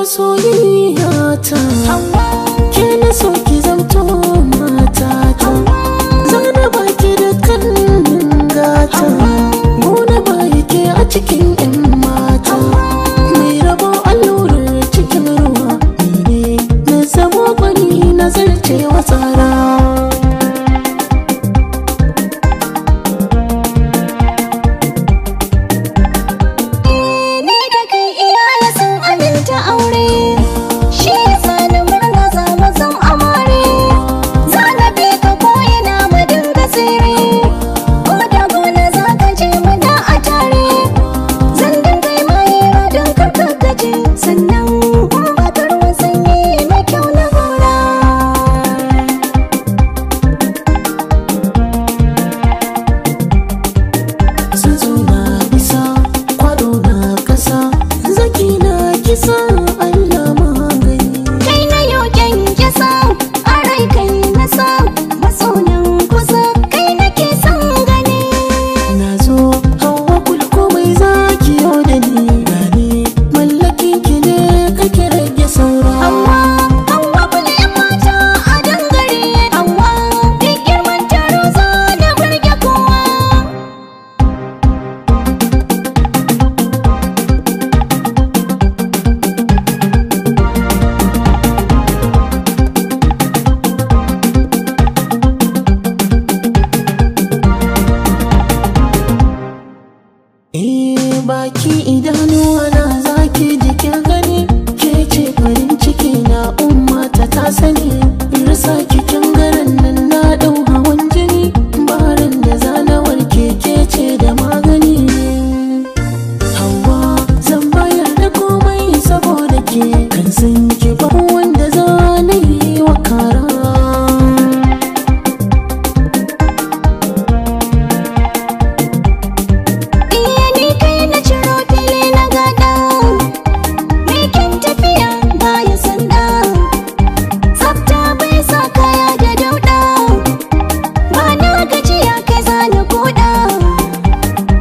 Masoyiyata, ke na so ki zamto matata. Zana baki da kannin gata, gona bayi ke a cikin 'yan mata. Mai rabo allurar cikin ruwa, ni ne na zamo gwani na zarce wa tsara. Ni da kai iyaye sun aminta aure, shi yasa ni murna za mu zam amare. Za na bi ka ko ina mu dinga tsere, ko da gona za ka je muna a tare. Zan dinga yi ma hira don kar ka gaji, sannan in baka ruwan sanyi mai kyau na gora. Tsuntsu na bisa, kwado na kasa, zaki na kisa, Allah magani. Kai na yau kyankyasa, a rai kai na sa, masonan kusa, kai nake son gani. Na zo Hauwa kulko mai zaki yau da ni, gani mallakin ki ne kake rage saura. Hauwa, Hauwa kula 'yan mata a dangare, Hauwa duk girman taro za na burge kowa. Eh, baki idanuwa na zaki jikin gani, ke ce farin ciki na umma ta sani. Rasa kikin garin nan na dau hawan jini, barin da zana warke ke ce da magani. Hauwa zan bayar da komai saboda ke, kan san ki ba wanda za na yi wa kara. Iya ni kai na ciro fili na gada, mai kyan tafiya baya sanda, tsafta bai sa kaya da dauɗa, ba na gajiya kai zani koɗa.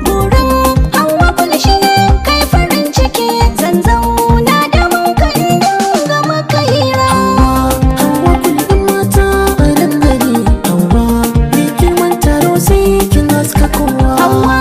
Burin Hauwa kula shi ne kai farin ciki, zan zauna da ka in dinga maka hira. Hauwa kullum mata a dangare, Hauwa mai girman taro sai kin haska kowa. Hauwa.